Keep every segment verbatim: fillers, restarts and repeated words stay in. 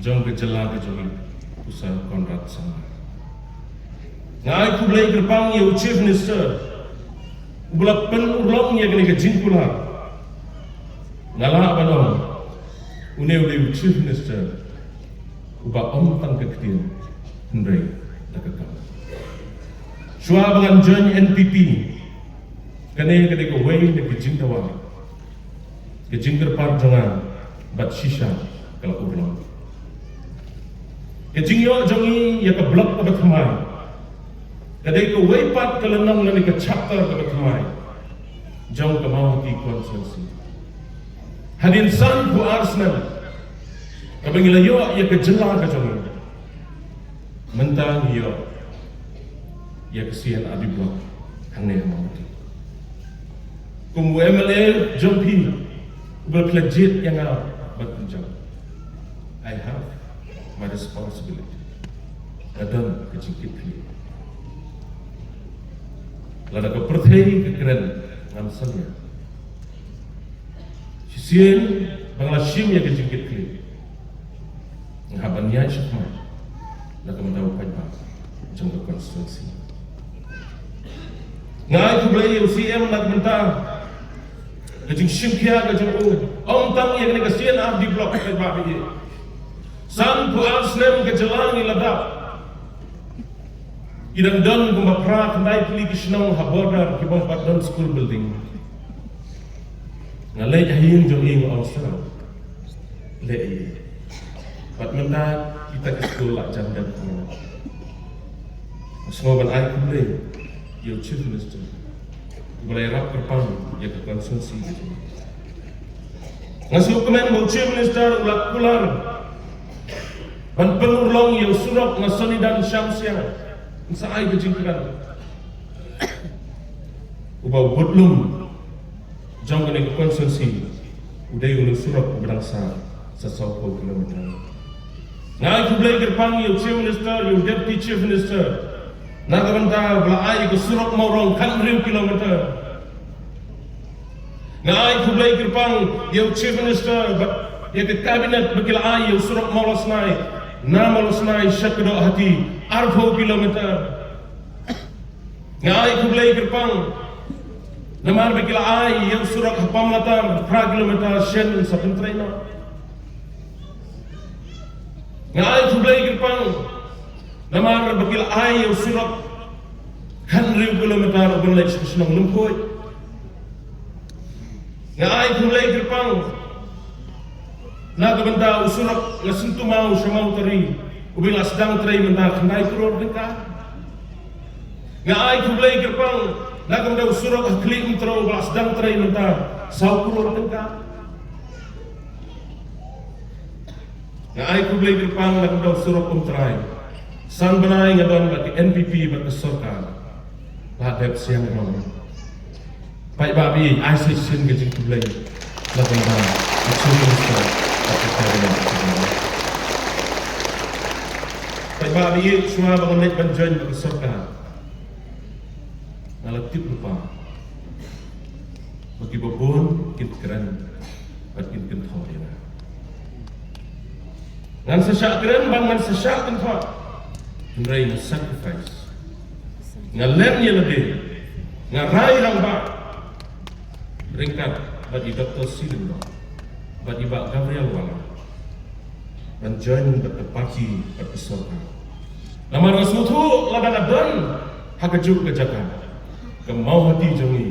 jong ka jylla ka jong ngi, u Sir Conrad Sangma. Nga ai khublei kyrpang ïa u Chief Minister uba la pynurlong ïa kane ka jingkular. Nga lah ban ong, une u dei u Chief Minister uba ym tang ka ktien hynrei da ka kam. Shuwa ba ngan join N P P, kane ka dei kawei na ka jingdawa, ka jingkyrpad jong nga bad shisha ka la urlong. Ka jingïoh jong ngi ïa ka block kaba thymmai ka dei kawei pat ka lynnong lane ka chapter kaba thymmai jong ka Mawhati constituency. Hadien sanphew ar snem kaba ngi la ïoh ïa ka jylla ka jong ngi, mynta ngi ïoh ïa ka C and R D block hangne ha Mawhati. Kum u M L A jong phi uba phi la jied ïa nga ban pynjah, I have my responsibility. Nga don ka jingkitkhlieh. Lada ka pyrthei ka kren, ngam salia. Shisien ba nga la shim ïa ka jingkitkhlieh, nga hap ban ïaid shakhmat na ka bynta u paidbah jong ka constituency. Nga ai khublei ïa u C M na ka bynta ka jingshim khia ka jong u, ym tang ïa kane ka C and R D block, paidbah ba ïeit. Sanphew ar snem ka jylla ngi la dap. Ki dang don kumba phra khyndai tylli ki shnong ha border kiba ym pat don school building. Nga leit ha ïing jong i nga ong, sir, leh ïa i. Bad mynta kita ki skul la jan dep kumno. Nga sngew ban ai khublei ïa u Chief Minister uba la ïarap kyrpang ïa ka constituency ka jong ngi. Nga sngewkmen ba u Chief Minister u la kular ban pynurlong ïa u surok na Sonidan Shamsiang. Ngin sa ai ka jingkren. Uba u budlum jong kane ka constituency u dei une u surok uba dang sah sa sawphew kilometer. Nga ai khublei kyrpang ïa u Chief Minister, ïa u Deputy Chief Minister, na ka bynta ba la ai ka surok Mawrong khathynriew kilometer. Nga ai khublei kyrpang ïa u Chief Minister bad ïa ka Cabinet ba ki la ai ïa u surok Mawlasnai na Mawlasnai sha Kdohati, arphew kilometer. Nga ai khublei kyrpang namar ba ki la ai ïa u surok ha Pamlatar phra kilometer shen sa pyntrei noh. Nga ai khublei kyrpang namar ba ki la ai ïa u surok khathynriew kilometer uban leit sha ka shnong Lymphuid. Nga ai khublei kyrpang na ka bynta u surok na Syntumau sha Mawtari uba la sdang trei mynta khyndai klur tyngka. Nga ai khublei kyrpang na ka bynta u surok ha Khlieh Umtrew uba la sdang trei mynta saw klur tyngka. Nga ai khublei kyrpang na ka bynta u surok Umtrai. San bnai nga don bad ka N P P bad ka sorkar. La dep sien ong. Paidbah ba ïeit, ai sa shisien ka jingkhublei na ka bynta u Chief Minister bad ka Cabinet. Paidbah ba ïeit, shuwa ba nga leit ban join bad ka sorkar, nga la tip lypa ba kiba bun kin kren bad kin kynthoh ïa nga. Ngan sa shah kren bad ngan sa shah kynthoh. Hynrei nga sacrifice. Nga len ïa lade. Nga rai rangbah ryngkat bad i Doctor C. Lyngdoh bad i Bah Gabriel Wahlang ban join bad ka party bad ka sorkar. Namar nga sngewthuh lada nga don ha kajuh ka jaka, ka Mawhati jong ngi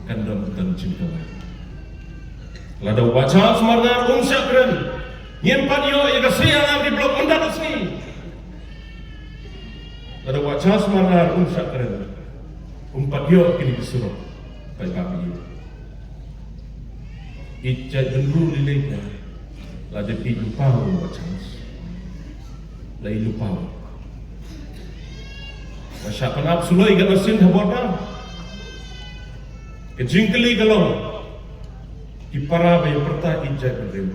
kan don tang jingkawei. Lada u Bah Charles Marngar um shah kren, ngim pat ïoh ïa ka C R R D block mynta ka sngi. Lada u Bah Charles Marngar um shah kren, um pat ïoh kine ki surok. Paidbah ba ïeit, ïeit jaitbynriew lei lei ka la dep ïeit lypa u Bah Charles. La ïeit lypa u. Nga shah pynap suloi katno sien ha border. Ka jingkylli ka long, ki para ba ïa pyrta ïeit jaitbynriew,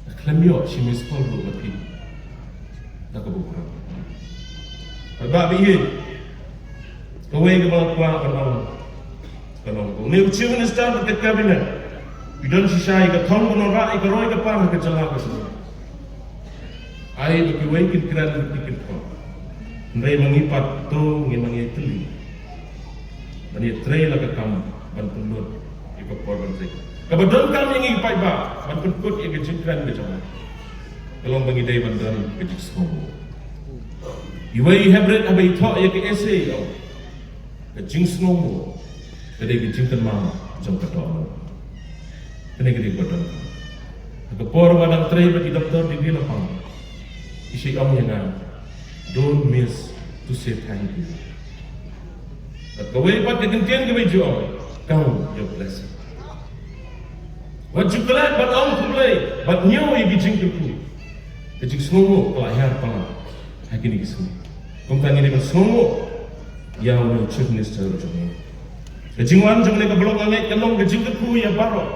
nga khlem ïoh shi missed call ruh na phi. Na ka burom. Paidbah ba ïeit, kawei kaba nga kwah ban ong ka long ba une u Chief Minister bad ka Cabinet ki don shisha ïa ka thong kano rah ïa ka roi ka par ha ka jylla ka jong ngi. Ai ba kiwei kin kren, ki kin thoh. Hynrei ma ngi pat to ngi ma ngi tylli ban ïatrei la ka kam ban pynlut ïa ka por ban trei. Kaba donkam ïa ngi ki paidbah ban pynkut ïa ka jingkren ka jong ngi ka long ba ngi dei ban don ka jingsngew. Iwei i Hebron haba i thoh ïa ka essay ïa u Ka jingsngew ka dei ka jingkynmaw jong ka dohnud. Kane ka dei ka dohnud. Ha ka por ba dang trei bad i doktor Didi Lapang, i sa ong ïa nga, "Don't miss to say thank you." Bad kawei pat ka kyntien kaba i ju ong, "Count your blessing." Wat ju klet bad ong khublei bad ñiew ïa ki jingkyrkhu. Ka jingsngew ka la hiar palat ha kine ki sngi. Kumta ngin ïa ban sngew ïa u Chief Minister jong ngi. Ka jingwan jong kane ka block nga ngeit ka long ka jingkyrkhu ïa baroh.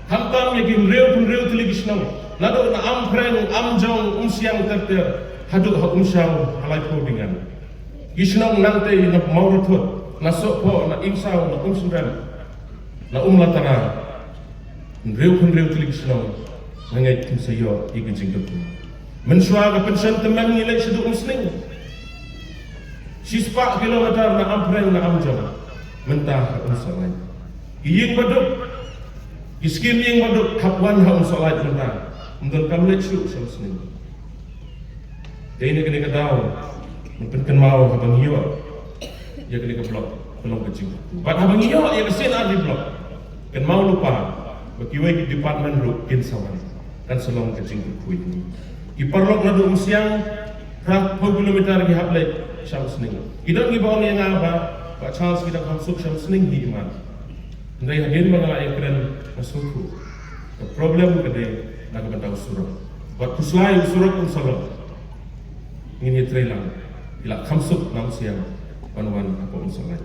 Khamtam ïa ki hynriew hynriew tylli ki shnong. Naduh na Ampreng, Amjong, Umsiang ter ter haduh ha Umshaw ha Laiphew Dingan. Ki shnong nangtei na Mawrathut, na Sohphoh, na Ingsaw, na Umsyrem, na Umlatara. Hynriew hynriew tylli ki shnong nga ngeit kin sa ïoh ïa ka jingkyrkhu. Mynshuwa ka penshen tymmen ngi leit shaduh Umsning. Shispah kilometer na Ampreng na Amjong. Mynta ha Umsohlait. Ki ïing baduk, ki skim ïing baduk hap wan ha Umsohlait mynta. Ym donkam leit shuh sha Umsning. Dei na kane ka daw ngan pynkynmaw haba ngi ïoh ïa kane ka block ka long ka jingkyrkhu. Bad haba ngi ïoh ïa ka C and R D block, kynmaw lypa ba kiwei ki department ruh kin sa wan. Kan sa long ka jingkyrkhu ïa ngi. Ki paralok naduh Umsiang, phra phew kilometer ki hap leit sha Umsning. Ki don kiba ong ïa nga ba, Bah Charles, ngi dang kham suk sha Umsning hi imat. Hynrei hadien ba nga la ïakren, nga sngewthuh. Ka problem ka dei na ka bynta u surok. Wat khuslai, u surok un sa long. Ngin ïatrei lang. Ki la kham suk na Umsiang ban wan hapoh Umsohlait.